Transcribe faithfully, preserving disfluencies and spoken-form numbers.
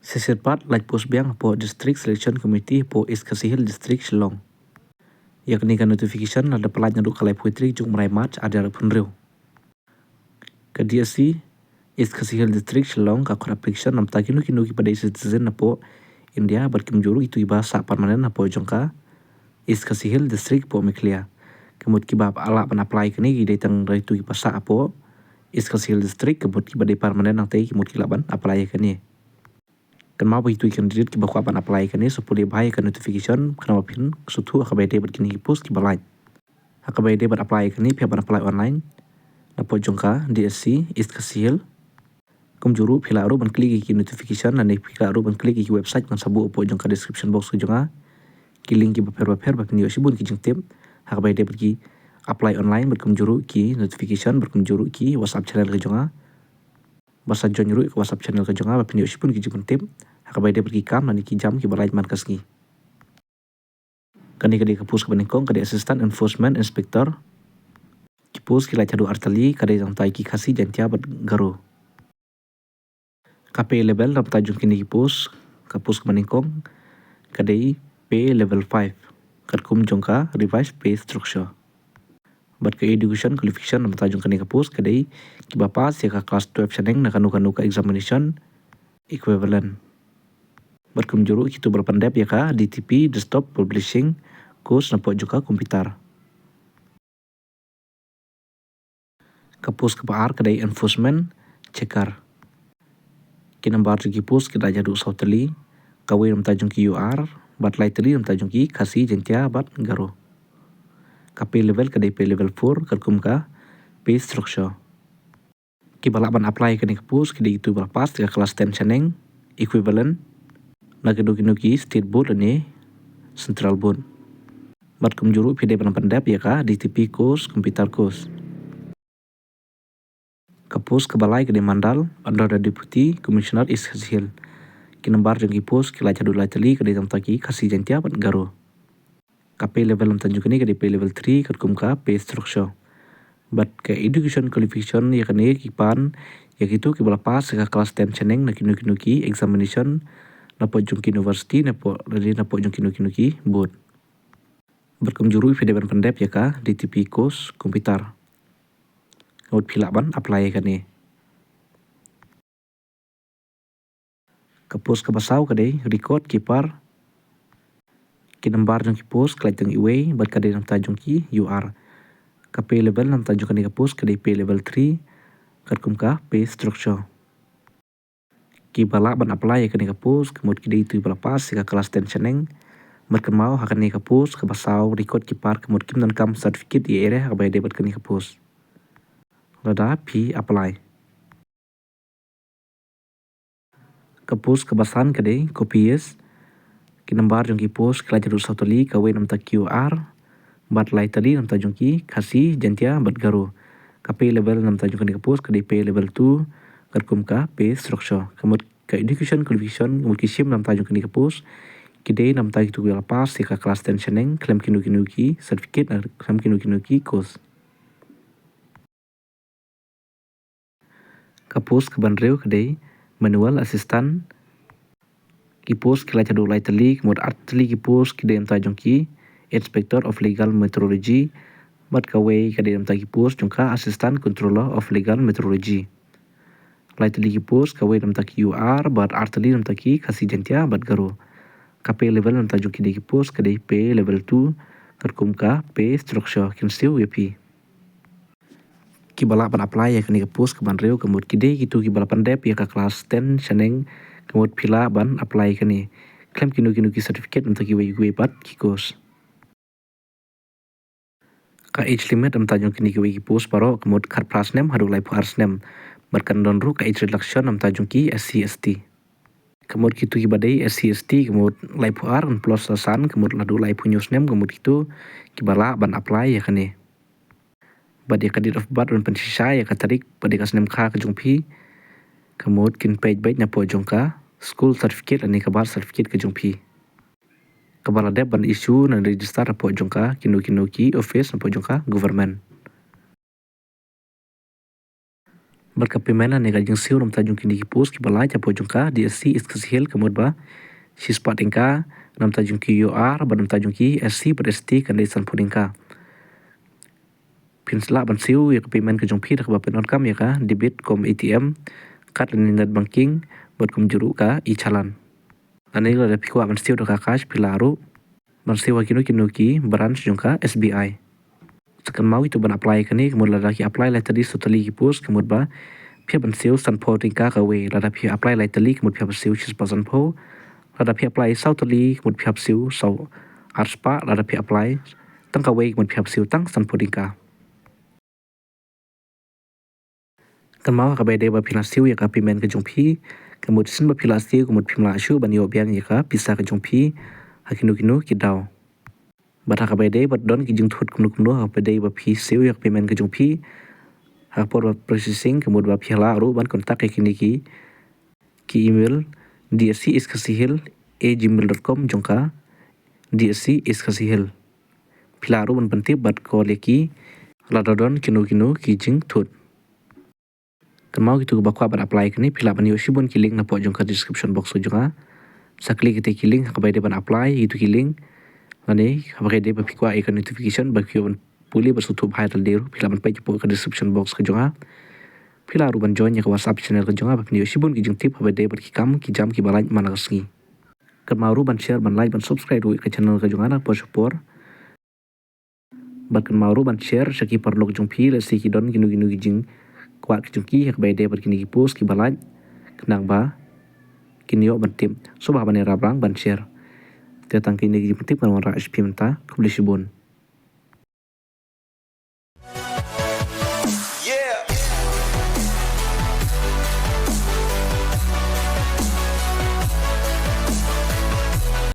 Shisien pat lait post biang hapoh District Selection Committee hapoh East Khasi Hills District, Shillong. Ïa kane ka notification la dep pynlait naduh ka laiphew tarik jong u bnai March ar hajar arphew hynriew. Ka D S C East Khasi Hills District, Shillong ka khot application namta kino kino kiba dei citizen hapoh India bad kumjuh ruh kito kiba sah permanent hapoh jong ka East Khasi Hills District hapoh Meghalaya. Ka mut kiba lah ban apply kane ki dei tang da kito kiba sah hapoh East Khasi Hills District, ka mut kiba dei permanent nangta ki mut ki lah ban apply ïa kane. Kynmaw ba kito ki candidate kiba kwah ban apply ïa kane, sa pule bha ïa ka notification khnang ba phin sngewthuh ha kaba ïadei bad kine ki post kiba lait. Ha kaba ïadei bad apply ïa kane, phi hap ban apply online napoh jong ka D S C East Khasi Hills. Kumjuh ruh phi lah ruh ban click ïa ki notification lane phi lah ruh ban click ïa ki website ngan sa buh hapoh jong ka description box ka jong nga, ki link kiba pher ba pher ba phin ïoh shibun ki jingtip ha kaba ïadei bad ki apply online bad kumjuh ruh ki notification bad kumjuh ruh ki WhatsApp channel ka jong nga. Bad sa join ruh ïa ka WhatsApp channel ka jong nga ba phin ïoh shibun ki jingpyntip ha kaba ïadei bad ki kam lane ki jam kiba lait man ka sngi. Kane ka dei ka post kaba nyngkong, ka dei Assistant Enforcement Inspector. Ki post ki lait haduh ar tylli, ka dei tang ïa ki Khasi, Jaiñtia bad Garo. Ka pay level namta jong kine ki post, ka post kaba nyngkong ka dei pay level five, katkum jong ka revised pay structure. Bad ka education qualification namta jong kane ka post ka dei kiba pass ïa ka class twelve shaneng na kano kano ka examination equivalent. Bad kumjuh ruh kito ba la pyndep ïa ka D T P, Desktop Publishing Course napoh jong ka computer. Ka post kaba ar ka dei Enforcement Checker. Ki nambar jong ki post ki dei haduh saw tylli, kawei namta jong ki U R bad lai tylli namta jong ki Khasi, Jaiñtia bad Garo. Ka pay level ka dei pay level four, katkum ka pay structure. Kiba lah ban apply ïa kane ka post ki dei kito ba la pass ïa ka class ten shaneng equivalent na kino kino ki state board lane central board. Bad kumjuh ruh phi dei ban pyndep ïa ka D T P course, computer course. Ka post kaba lai ka dei Mandal, under the Deputy Commissioner East Khasi Hills. Ki nambar jong ki post ki lait haduh lai tylli, ka dei tang ïa ki Khasi, Jaiñtia bad Garo. Ka pay level namta jong kane ka dei pay level three, katkum ka pay structure. Bad ka education qualification ïa kane ki pan ïa kito kiba la pass ïa ka class ten shaneng na kino kino ki examination napoh jong ki university, napoh, lane napoh jong kino kino ki board. Bad kumjuh ruh phi dei ban pyndep ïa ka D T P course computer. Ngut phi lah ban apply ïa kane. Ka post kaba saw ka dei record keeper. Ki nambar jong ki post ki lait tang iwei bad ka dei namta jong ki U R. Ka pay level namta jong kane ka post ka dei pay level three, katkum ka pay structure. Kiba lah ban apply ïa kane ka post ka mut ki dei kito ba la pass ïa ka class ten shaneng. Bad kynmaw ha kane ka post kaba saw record keeper ka mut kim donkam certificate ïa ere ha kaba ïadei bad kane ka post lada phi apply. Ka post kaba san ka dei copyist. Ki nambar jong ki post ki lait haduh saw tylli, kawei namta ki U R bad lai tylli namta jong ki Khasi, Jaiñtia bad Garo. Ka pay level namta jong kane ka post ka dei pay level two, katkum ka pay structure. Ka mut ka education qualification, ka mut ki shim namta jong kane ka post ki dei namta kito kiba la pass ïa ka class ten shaneng khlem kino kino ki certificate, khlem kino kino ki course. Ka post kaba hynriew ka dei manual assistant. Ki post ki lait haduh lai tylli, ka mut ar tylli ki post ki dei namta jong ki Inspector of Legal Metrology bad kawei ka dei namta ki post jong ka Assistant Controller of Legal Metrology. Lai tylli ki post, kawei namta ki U R bad ar tylli namta ki Khasi, Jaiñtia bad Garo. Ka pay level namta jong kine ki post ka dei pay level two, katkum ka pay structure. Kin siew ïa phi. Kiba lah ban apply ïa kane ka post kaba hynriew ka mut ki dei kito kiba la pyndep ïa ka class ten shaneng, ka mut phi lah ban apply ïa kane khlem kino kino ki certificate namta kiwei kiwei pat ki course. Ka age limit namta jong kine kiwei ki post baroh ka mut khatphra snem haduh laiphew ar snem. Bad kan don ruh ka age relaxation namta jong ki S C S T. Ka mut kito kiba dei S C S T ka mut laiphew ar plus la san, ka mut haduh laiphew hynñiew snem, ka mut kito kiba lah ban apply ïa kane. Bad ïa ka date of birth ban pynshisha ïa ka tarik bad ïa ka snem kha ka jong phi, ka mut kin peit beit napoh jong ka school certificate lane ka birth certificate ka jong phi, kaba la dep ban issue ne register hapoh jong ka kino kino ki office hapoh jong ka government. Bad ka payment lane ka jingsiew namta jong kine ki post kiba lait hapoh jong ka D S C East Khasi Hills ka mut ba shispah tyngka, namta jong ki U R bad namta jong ki S C bad S T kan dei sanphew tyngka. Phin lah ban siew ïa ka payment ka jong phi da kaba pyndonkam ïa ka debit kum A T M card lane net banking bad kumjuh ruh ka e-challan. Lane lada phi kwah ban siew da ka cash phi lah ruh ban siew ha kino kino ki branch jong ka S B I. Sa kynmaw ïa uto ban apply kane ka mut lada ki apply lai tylli saw tylli ki post ka mut ba phi hap ban siew sanphew tyngka kawei, lada phi apply lai tylli ka mut phi hap siew shispah sanphew, lada phi apply saw tylli ka mut phi hap siew saw arspah, lada phi apply tang kawei ka mut phi hap siew tang sanphew tyngka. Kynmaw ha kaba ïadei ba phi la siew ïa ka payment ka jong phi, ka mut shisien ba phi la siew ka mut phim lah shuh ban ïoh biang ïa ka pisa ka jong phi ha kino kino ki daw. Bad ha kaba ïadei ba don ki jingthut kumno kumno ha kaba ïadei ba phi siew ïa ka payment ka jong phi, ha ka por ba processing ka mut ba phi lah ruh ban contact ïa kine ki ki email D S C East Khasi Hills at gmail dot com jong ka D S C East Khasi Hills. Phi lah ruh ban pyntip bad call ïa ki lada don kino kino ki jingthut. Kynmaw kito kiba kwah ban apply kane phi lah ban ïoh shibun ki link napoh jong ka description box ka jong nga. Sa klik ïa kito ki link ha kaba ïadei ban apply ïa kito ki link. Lane ha kaba ïadei ba phi kwah ïa ka notification ba phi ïoh ban pule bad sngewthuh bha ïa lade ruh phi lah ban peit hapoh ka description box ka jong nga. Phi lah ruh ban join ïa ka WhatsApp channel ka jong nga ba phin ïoh shibun ki jingtip ha kaba ïadei bad ki kam ki jam kiba lait man la ka sngi. Kynmaw ruh ban share, ban like, ban subscribe ruh ïa ka channel ka jong nga na por sha por. Bad kynmaw ruh ban share sha ki paralok jong phi lehse ki don kino kino ki jingkwah ki jong ki ha kaba ïadei bad kine ki post kiba lait khnang ba kin ïoh ban tip. Sngewbha ban ïarap rang ban share. Te tang kine ki jingpyntip ngan wanrah sha phi mynta. Khublei shibun.